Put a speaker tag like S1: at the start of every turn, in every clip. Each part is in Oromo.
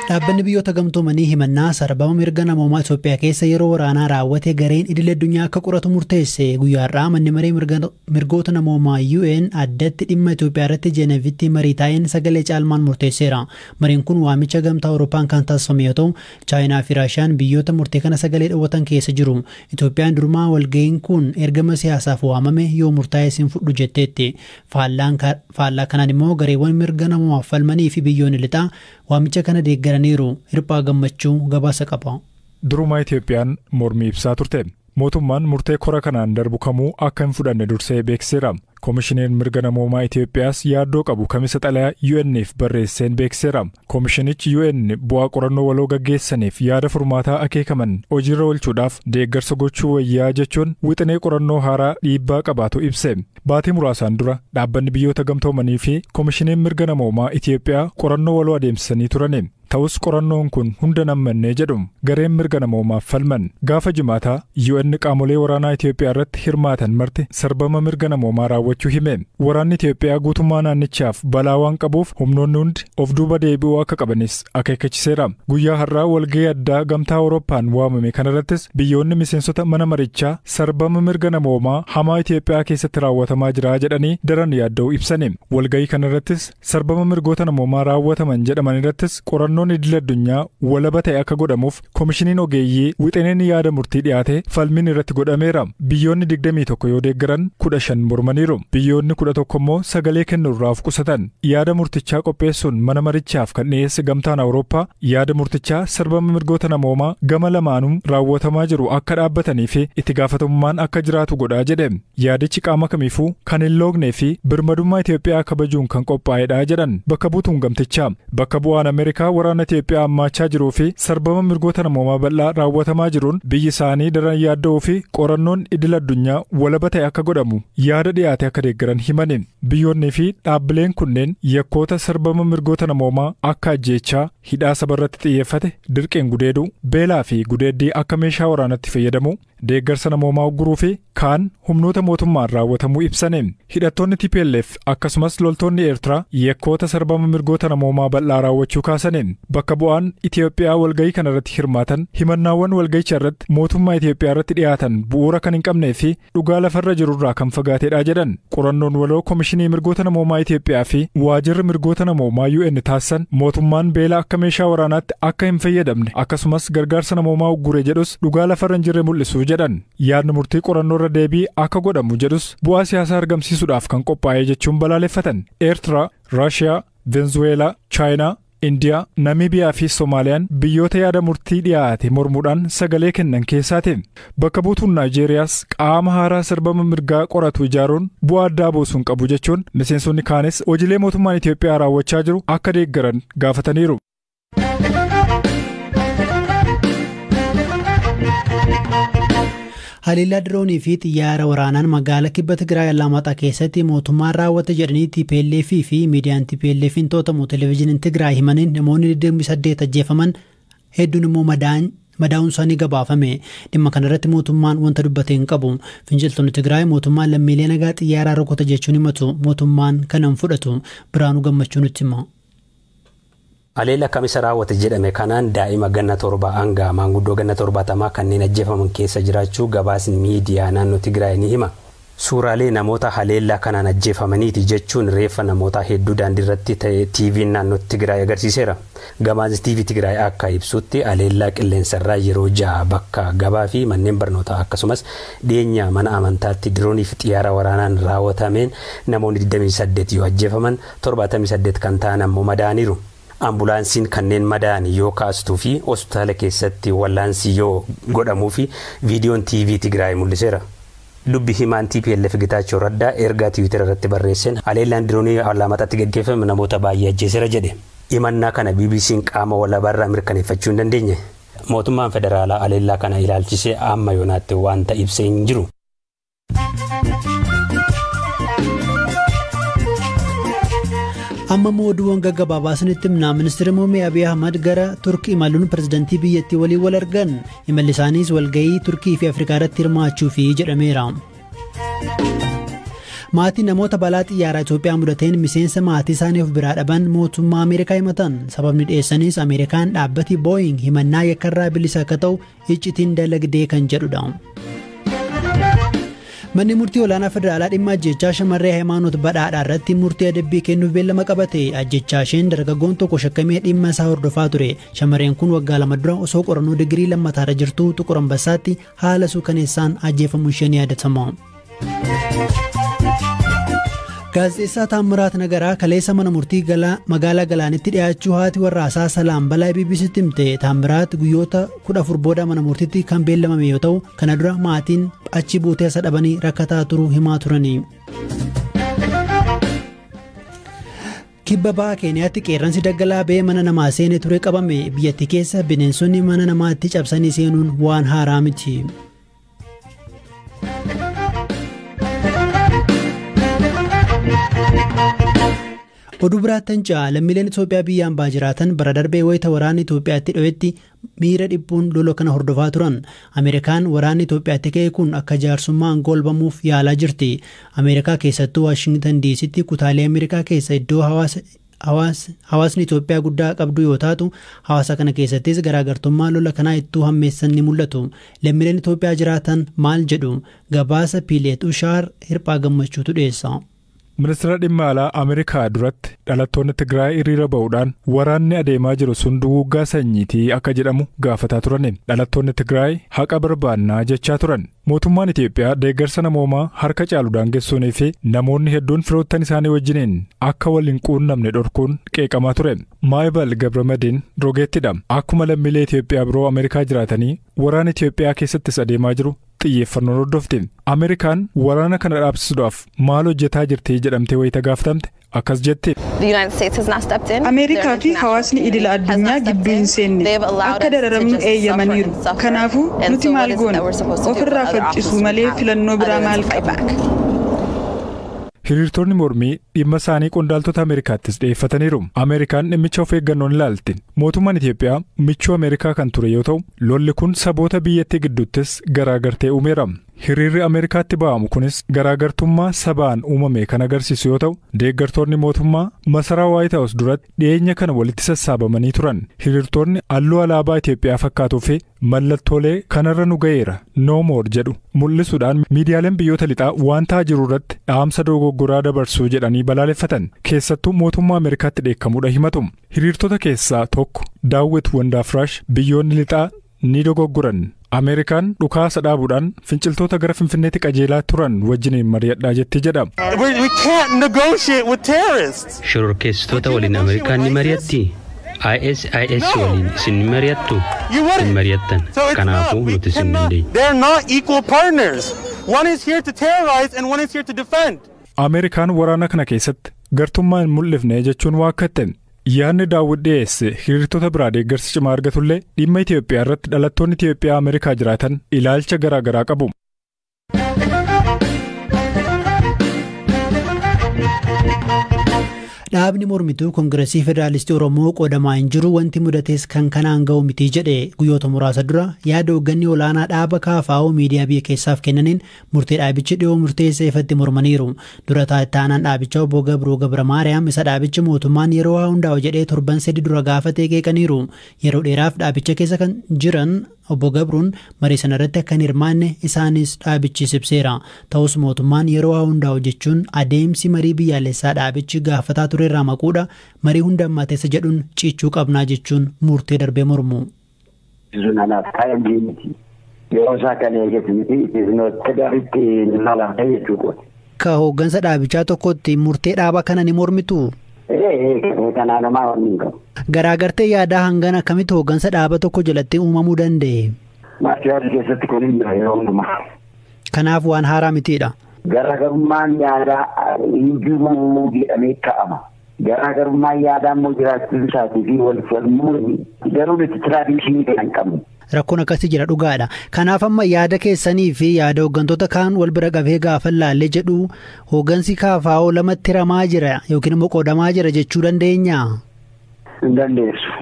S1: Dhaabbanni biyyoota gamtoomanii himannaa sarbama mirga namoomaa Itoophiyaa keessa yeroo waraanaa raawwate gareen idil addunyaa akka qoratu murteesse. Guyyaa har'aa manni maree mirgoota namoomaa UN addatti dhimma Itoophiyaa irratti Jeenevitti marii taa'een sagalee caalmaan murteesseera. Mariin kun waamicha gamtaa Awurooppaan kan taasifame yoo ta'u, Chaayinaa fi Raashiyaan biyyoota murtee kana sagalee dhoowwatan keessa jiru. Itoophiyaan durumaa walga'iin kun ergama siyaasaaf waamame yoo murtaa'e sin fudhu jetteetti. Faallaa kanaan immoo gareewwan mirga namoomaaf falmanii fi biyyoonni lixaa waamicha kana deeggaraniiru. Hirphaa Gammachuu gabaasa qaba.
S2: Durumaa Itoophiyaan mormii ibsaa turte. Mootummaan murtee kora kanaan darbu kamuu akka hin fudhanne dursee beeksiseera. Koomishiniin mirga namoomaa Itoophiyaas yaaddoo qabu kamisa xalayaa UN'if barreesseen beeksiseera. Koomishinichi UN bu'aa qorannoo waloo gaggeessaniif yaada furmaataa akeekaman hojiirra oolchuudhaaf deeggarsa gochuu wayyaa jechuun wixinee qorannoo haaraa dhiibbaa qabaatu ibse. Baatii muraasaan dura dhaabbanni biyyoota gamtoomanii fi koomishiniin mirga namoomaa Itoophiyaa qorannoo waloo adeemsisanii turani. Ta'us qorannoon kun hunda nammannee jedhu gareen mirga namoomaaf falman. Gaafa jimaataa UN qaamolee waraanaa Itoophiyaa irratti hirmaatan marti sarbama mirga namoomaa raawwachuu hime. Waraanni Itoophiyaa guutummaa naannichaaf balaa waan qabuuf humnoonni hundi of duuba deebi'uu akka qabanis akeekkachiiseera. Guyyaa har'aa walga'ii addaa gamtaa Awurooppaan waamame kanarrattis biyyoonni miseensota mana marichaa sarbama mirga namoomaa hamaa Itoophiyaa keessatti raawwatamaa jira jedhanii daran yaadda'uu ibsani. Walga'ii kanarrattis sarbama mirgoota namoomaa raawwataman jedhaman irrattis qorannoon idil addunyaa walaba ta'e akka godhamuuf koomishiniin ogeeyyii wixineen yaada murtii dhiyaate falmiin irratti godhameera. Biyyoonni 21 yoo deeggaran 15 mormaniiru. Biyyoonni 11 immoo sagalee kennuurraa of qusatan. Yaada murtichaa qopheessuun mana marichaaf kan dhiyeesse gamtaan Awurooppaa yaada murtichaa sarbama mirgoota namoomaa gama lamaanuu raawwatamaa jiru akka dhaabbatanii fi itti gaafatamummaan akka jiraatu godhaa jedhe. Yaadichi qaama kamiifuu kan hin loognee fi birmadummaa Itoophiyaa kabajuun kan qophaa'edha jedhan bakka buutuun gamtichaa. Bakka bu'aan Ameerikaa waraana Itoophiyaa hammaachaa jiruu fi sarbama mirgoota namoomaa bal'aa raawwatamaa jiruun biyyi isaanii daran yaadda'uu fi qorannoon idil addunyaa walaba ta'e akka godhamu yaada dhiyaate akka deeggaran himani. Biyyoonnii fi dhaabbileen kunneen yakkoota sarbama mirgoota namoomaa akka ajjeechaa, hidhaa sabarratti xiyyeeffate, dirqeen gudeeduu, beelaa fi gudeeddii akka meeshaa waraanatti fayyadamu, deeggarsa namoomaa ugguruu fi kaan humnoota mootummaan raawwatamuu ibsani. Hidhattoonni TPLF akkasumas loltoonni Eertiraa yakkoota sarbama mirgoota namoomaa bal'aa raawwachuu kaasani. Bakka bu'aan Itoophiyaa walga'ii kanarratti hirmaatan himannaawwan walga'icha irratti mootummaa Itoophiyaa irratti dhiyaatan bu'uura kan hin qabnee fi dhugaa lafarra jirurraa kan fagaatedha jedhan. Qorannoon waloo Koomishinii mirgoota namoomaa Itoophiyaa fi waajirri mirgoota namoomaa UN taasisan mootummaan beela akka meeshaa waraanaatti akka hin fayyadamne akkasumas gargaarsa namoomaa uggure jedhus dhugaa lafarra hin jirre mul'isu jedhan. Yaadni murtii qorannoo irra deebii akka godhamu jedhus bu'aa siyaasaa argamsiisuudhaaf kan qophaa'e jechuun balaaleffatan. Eertiraa, Raashiyaa, Venezuweelaa, Chaayinaa, Indiyaa, Namiibiyaa fi Soomaaliyaan biyyoota yaada murtii dhiyaate mormuudhaan sagalee kennan keessaati. Bakka buutuun Naayijeeriyaas qaama haaraa sarbama mirgaa qoratu ijaaruun bu'aa addaa buusuun qabu jechuun miseensonni kaanis hojiilee mootummaan Itoophiyaa raawwachaa jiru akka deeggaran gaafataniiru.
S1: Haleellaa diroonii fi xiyyaara waraanaan magaalaa kibba Tigraay Allamaaxaa keessatti mootummaan raawwate jedhanii TPLF fi miidiyaan TPLF hin to'atamu televezyiiniin Tigraay himaniin namoonni 28 ajjeefaman hedduun immoo madaa'uun isaanii gabaafame. Dhimma kanarratti mootummaan wanta dubbate hin qabu. Finciltoonni Tigraay mootummaan lammiilee nagaa xiyyaaraa rukuta jechuun himatu. Mootummaan kana hin fudhatu. Biraanuu Gammachuu nutti hima.
S3: Haleellaa kamisa raawwate jedhame kanaan daa'ima ganna 7 hanga maanguddoo ganna 70 kanneen ajjeefaman keessa jiraachuu gabaasni miidiyaa naannoo Tigraay ni hima. Suuraalee namoota haleellaa kanaan ajjeefamaniiti jechuun reeffa namoota hedduu daandii irratti ta'e TV'n naannoo Tigraay agarsiiseera. Gabaasni TV Tigraay akka ibsutti haleellaa qilleensarraa yeroo 6 bakka gabaa fi manneen barnootaa akkasumas dhiyeenya mana amantaatti diroonii fi xiyyaara waraanaan raawwatameen namoonni 28 yoo ajjeefaman 78 kan ta'an ammoo madaa'aniiru. Ambulaansiin kanneen madaa'an yoo kaastuu fi hospitaala keessatti wallaansi yoo godhamuu fi viidiyoon TV Tigraay mul'iseera. Dubbi himaan TPLF Getaachoo Raddaa ergaa Tiwiitara irratti barreesseen haleellaan diroonii Allamaaxaatti gaggeeffame namoota baay'ee ajjeeseera jedhe. Himannaa kana BBC'n qaama walabaarraa mirkaneeffachuu hin dandeenye. Mootummaan federaalaa haleellaa kana ilaalchisee amma yoonaatti wanta ibsee hin jiru.
S1: Amma immoo oduuwwan gaggabaabaa isinitti himna. Ministeerri Muummee Abiy Ahmad gara Turkii imaluun pirezidantii biyyattii waliin wal argan. Imalli isaaniis walgahii Turkii fi Afrikaa irratti hirmaachuufi jedhameera. Maatiin namoota balaa xiyyaaraa Itoophiyaa mudateen miseensa maatii isaanii of biraa dhaban mootummaa Ameerikaa himatan. Sababni dhiyeessanis Ameerikaan dhaabbati Booying himannaa yakkarraa bilisa akka ta'u iccitiin dalagdee kan jedhudha. Manni murtii olaanaa federaalaa dhimma ajjechaa shamarree Hayimaanoot Badhaadhaa irratti murtii adabbii kennuuf beellama qabate. Ajjechaa isheen dargaggoon tokko shakkamee dhimma isaa hordofaa ture. Shamarreen kun waggaa 2 dura osoo qorannoo digirii lammataarra jirtuu Xuqur Ambassaatti haala suukaneessaan ajjeefamuu isheen yaadatama. Gaazexeessaa Taammiraat Nagaraa kaleessa mana murtii magaalaa Galaanitti dhiyaachuu haati warraasaa Salaam Balaa BBCtti himte. Taammiraat guyyoota 14 booda mana murtiitti kan beellamame yoo ta'u, kana dura maatiin achi buutee isa dhabanii rakkataa turuu himaa turani. Kibba baha Keeniyaatti qeerransi daggalaa ba'ee mana namaa seenee ture qabame. Biyyattii keessa bineensonni mana namaatti cabsanii seenuun waan haaraa miti. Oduu biraattan ce'a. Lammiileen Itoophiyaa biyya ambaa jiraatan bara darbee wayita waraanni Itoophiyaatti dho'etti miira dhiphuun lola kana hordofaa turan. Ameerikaan waraanni Itoophiyaatti ka'e kun akka jaarsummaan golbamuuf yaalaa jirti. Ameerikaa keessattuu Waashingtan DCtti kutaalee Ameerikaa keessa iddoo hawaasni Itoophiyaa guddaa qabdu yoo taatu, hawaasa kana keessattis garaagartummaa lola kanaa ittuu hammeessan ni mul'atu. Lammiileen Itoophiyaa jiraatan maal jedhu? Gabaasa Piileet Ushaar Hirphaa Gammachuutu dhiyeessa.
S2: Ministeera dhimma alaa Ameerikaa duratti dhalattoonni Tigraay hiriira ba'uudhaan waraanni adeemaa jiru sun duguuggaa sanyiitii akka jedhamu gaafataa turan. Dhalattoonni Tigraay haqa barbaannaa jechaa turan. Mootummaan Itoophiyaa deeggarsa namoomaa harka caalu daangessuunii fi namoonni hedduun firoottan isaanii wajjiniin akka wal hin quunnamne dhorkuun qeeqamaa ture. Maayibal Gabramadiin rogeettidha. Akkuma lammiilee Itoophiyaa biroo Ameerikaa jiraatanii waraana Itoophiyaa keessattis adeemaa jiru xiyyeeffannoon hordofti. Ameerikaan waraana kana dhaabsisuudhaaf maal hojjetaa jirti jedhamtee wayita gaafatamte akkas jetti.
S4: Ameerikaa fi hawaasni idila addunyaa gidduu hin seenne akka dararamnu eeyyamaniiru. Kanaafuu nuti maal goona? Ofirraa faccisuu malee filannoo biraa maal qabna?
S2: Hiriirtonni mormii dhimma isaanii qondaaltota Ameerikaattis dhiyeeffataniiru. Ameerikaan dhimmicha of eeggannoon ilaalti. Mootummaan Itoophiyaa michuu Ameerikaa kan ture yoo ta'u, lolli kun saboota biyyattii gidduuttis garaagartee uumeera. Hiriirri Ameerikaatti ba'amu kunis garaagartummaa sabaan uumame kan agarsiisu yoo ta'u, deeggartoonni mootummaa masaraa Waayit Haawus duratti dhiyeenya kana walitti sassaabamanii turan. Hiriirtonni halluu alaabaa Itoophiyaa fakkaatuu fi mallattoolee kanarra nu ga'eera no more jedhu mul'isuudhaan miidiyaaleen biyyoota lixaa waan ta'aa jiru irratti dhaamsa dogoggoraa dabarsuu jedhanii balaaleffatan. Keessattuu mootummaa Ameerikaatti dheekkamuudha himatu. Hiriirtota keessaa tokko Daawwit Wandaafraash biyyoonni lixaa ni dogoggoran. Ameerikaan dhukaasa dhaabuudhaan finciltoota gara Finfinneetti qajeelaa turan wajjiniin mari'adhaa jetti jedha.
S3: Shororkeessitoota waliin Ameerikaan ni mari'atti? ISIS waliin isin ni mari'attu? Hin mari'attan. Kanaafuu nuti isin dandeenye.
S2: Ameerikaan waraana kana keessatti gartummaa hin mul'ifne jechuun waakkatte. Yaadni Daawwit dhiyeesse hiriirtota biraa deeggarsa cimaa argatullee dhimma Itoophiyaa irratti dhalattoonni Itoophiyaa Ameerikaa jiraatan ilaalcha garaagaraa qabu.
S1: Dhaabni mormituu Koongireesii Federaalistii Oromoo qoodamaa hin jiru wanti mudates kan kanaan ga'u miti jedhe. Guyyoota muraasa dura yaada hoogganni olaanaa dhaaba KFO miidiyaa biyya keessaaf kennaniin murtee dhaabichi dhiyoo murteessee ifatti mormaniiru. Dura taa'aan dhaabichaa obbo Gabroo Gabra Maariyaam isa dhaabichi mootummaan yeroo haa hundaa'u jedhee torban 3 dura gaafatee qeeqaniiru. Yeroo dheeraaf dhaabicha keessa kan jiran obbo Gabruun marii sana irratti akka hin hirmaanne isaanis dhaabichi ibseera. Ta'us mootummaan yeroo haa hundaa'u jechuun adeemsi marii biyyaalessaa dhaabichi gaafataa ture irraa maquudha. Marii hunda ammateessa jedhuun cichuu qabnaa jechuun murtee darbee mormu.
S5: Yeroo isaa kan eegatu miti gaariitti lalaafee jechuudha.
S1: Ka hooggansa dhaabichaa tokkotti murtee dhaaba kana ni mormitu?
S5: Kanaanumaa wanni hin qabu.
S1: Garaagartee yaadaa hangana akkamitti hooggansa dhaaba tokko jalatti uumamuu danda'e?
S5: Maatiyaas keessatti kun hin jira yeroo hundumaa.
S1: Kanaaf waan haaraa mitiidha.
S5: Garaagarummaan yaadaa hin jiru jedhamee ka'ama. Garaagarummaan yaadaa immoo jiraachuu isaatii fi wal falmuu garuu nuti tiraadishinii kan hin qabnu.
S1: Rakkoon akkasii jira dhugaadha. Kanaaf amma yaada keessanii fi yaada hooggantoota kaan wal bira qabee gaafa laallee jedhu hooggansi KFO lamatti hiramaa jira yookiin immoo qoodamaa jira jechuu dandeenya?
S5: Hin dandeessu.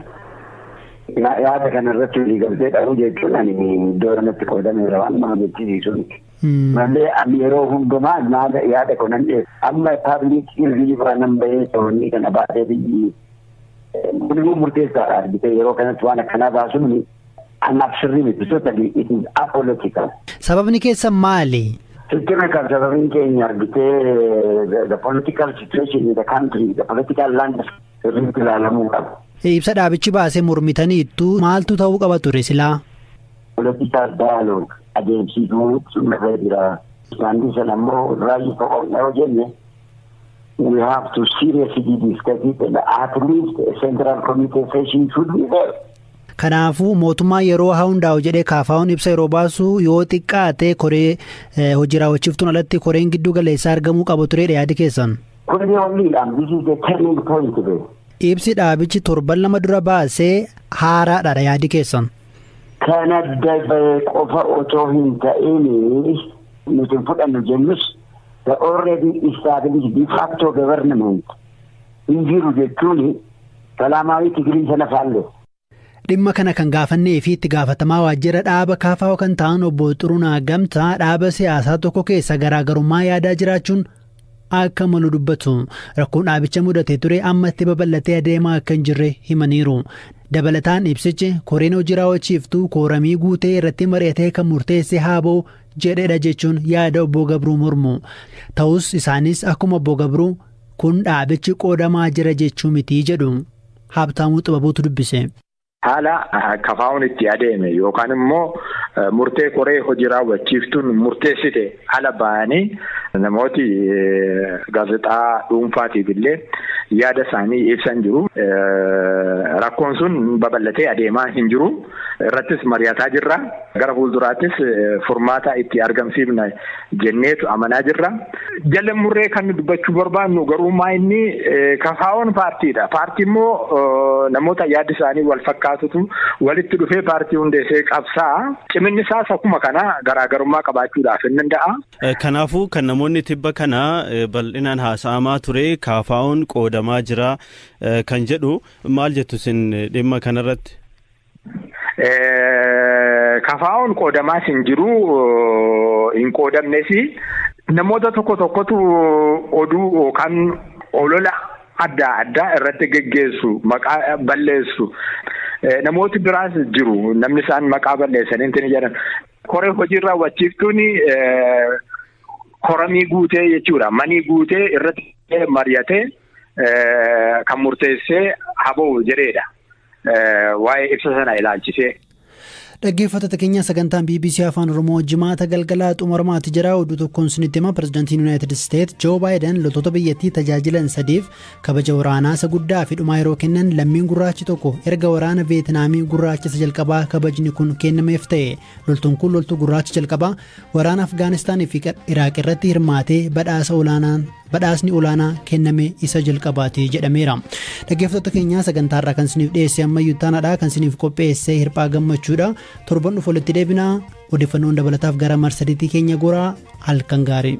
S5: Yaada kanarratti walii galtee dhabuu jechuun ani iddoo kanatti qoodameera waan nama jechisiisu miti. Malee ani yeroo hundumaa yaada kanan dhiyeessa. Amma public irriibaa nan bahee to'annii kana baasee biyyi kun immoo murteessaadha argite yeroo kanatti waan akkanaa baasuun anaaf sirrii miti. Totally it is apolitical.
S1: Sababni keessan maali?
S5: Sitti kan sababni keenya argitee the political situation in the country, the political landscape sirriitti ilaalamuu qaba.
S1: Ibsa dhaabichi baasee mormitaniittu maaltu ta'uu qaba ture silaa?
S5: Political dialogue adeemsisuu irra jira. Isaan sana immoo raayii qoqqoodhaa yoo jenne we have to seriously discuss it and at least a central committee session should be there.
S1: Kanaafuu mootummaan yeroo haa hundaa'u jedhee KFO'n ibsa yeroo baasu yoo xiqqaate koree hojii raawwachiiftuun alatti koreen giddu galeessaa argamuu qabu turedha yaadi keessan.
S5: Kun yoommiidhaan this is the turning point be.
S1: Ibsi dhaabichi torban 2 dura baasee haaraadha yaadi keessan.
S5: Kana dabee qofa otoo hin ta'in nuti fudhannu jennus the already established de facto government hin jiru jechuun salaamaawii Tigirii sana faalle.
S1: Dhimma kana kan gaafannee fi itti gaafatamaa waajjira dhaaba KFO kan ta'an obbo Xurunaa Gamtaa dhaaba siyaasaa tokko keessa garaagarummaa yaadaa jiraachuun akka malu dubbatu. Rakkoon dhaabicha mudatee ture ammatti babal'atee adeemaa akka hin jirre himaniiru. Dabalataan ibsichi koreen hojii raawwachiiftuu kooramii guutee irratti mari'atee kan murteesse haaboo jedhedha jechuun yaada obbo Gabruu mormu. Ta'us isaanis akkuma obbo Gabruu kun dhaabichi qoodamaa jira jechuu miti jedhu. Habtaamuu Xibabuutu dubbise.
S6: Haala KFO'n itti adeeme yookaan immoo murtee koree hojii raawwachiiftuun murteessite ala ba'anii namooti gaazexaa dhuunfaatiif illee yaada isaanii ibsan jiru. Rakkoon sun babal'atee adeemaa hin jiru. Irrattis mari'ataa jirra. Gara fuulduraattis furmaata itti argamsiifna jenneetu amanaa jirra. Jala murree kan dubbachuu barbaannu garuu maa inni KFO'n paartiidha. Paartii immoo namoota yaaddi isaanii wal fakkaatutu walitti dhufee paartii hundeessee qabsaa. Ciminni isaas akkuma kana garaagarummaa qabaachuudhaaf hin danda'a.
S7: Kanaafuu kan namoonni tibba kana bal'inaan haasa'amaa ture KFO'n qoodamaa jira kan jedhu maal jettu isin dhimma kanarratti?
S6: KFO'n qoodamaas hin jiru hin qoodamnes namoota tokko tokkotu oduu yookaan olola adda addaa irratti geggeessu maqaa balleessu. Namooti biraas jiru namni isaan maqaa balleessanii hin jedhan. Koree hojii raawwachiiftuun koramii guutee jechuudha. Manii guutee irratti mari'atee kan murteessee haboo jedheedha. Waa'ee ibsa sana ilaalchisee.
S1: Dhaggeeffattoota keenya sagantaan BBC Afaan Oromoo jimaata galgalaa xumuramaatti jira. Oduu tokkoon isinitti hima. Pireezidaantiin Yuunaayitid Isteet Joo Baayiden loltoota biyyattii tajaajilan sadiif kabaja waraanaa isa guddaa fi dhumaa yeroo kennan lammiin gurraachi tokko erga waraana Veetinaamii gurraacha isa jalqabaa kabajni kun kennameef ta'e. Loltuun kun loltuu gurraacha jalqabaa waraana Afgaanistaanii fi Iraaq irratti hirmaatee badhaasni olaanaa kenname isa jalqabaati jedhameera. Dhaggeeffattoota keenya sagantaarraa kan isiniif dhiyeesse ammayyuu taanaadha. Kan isiniif qopheesse Hirphaa Gammachuudha. Torban dhufu walitti deebinaa. Odeeffannoon dabalataaf gara marsariitii keenya goraa. Halkan gaarii.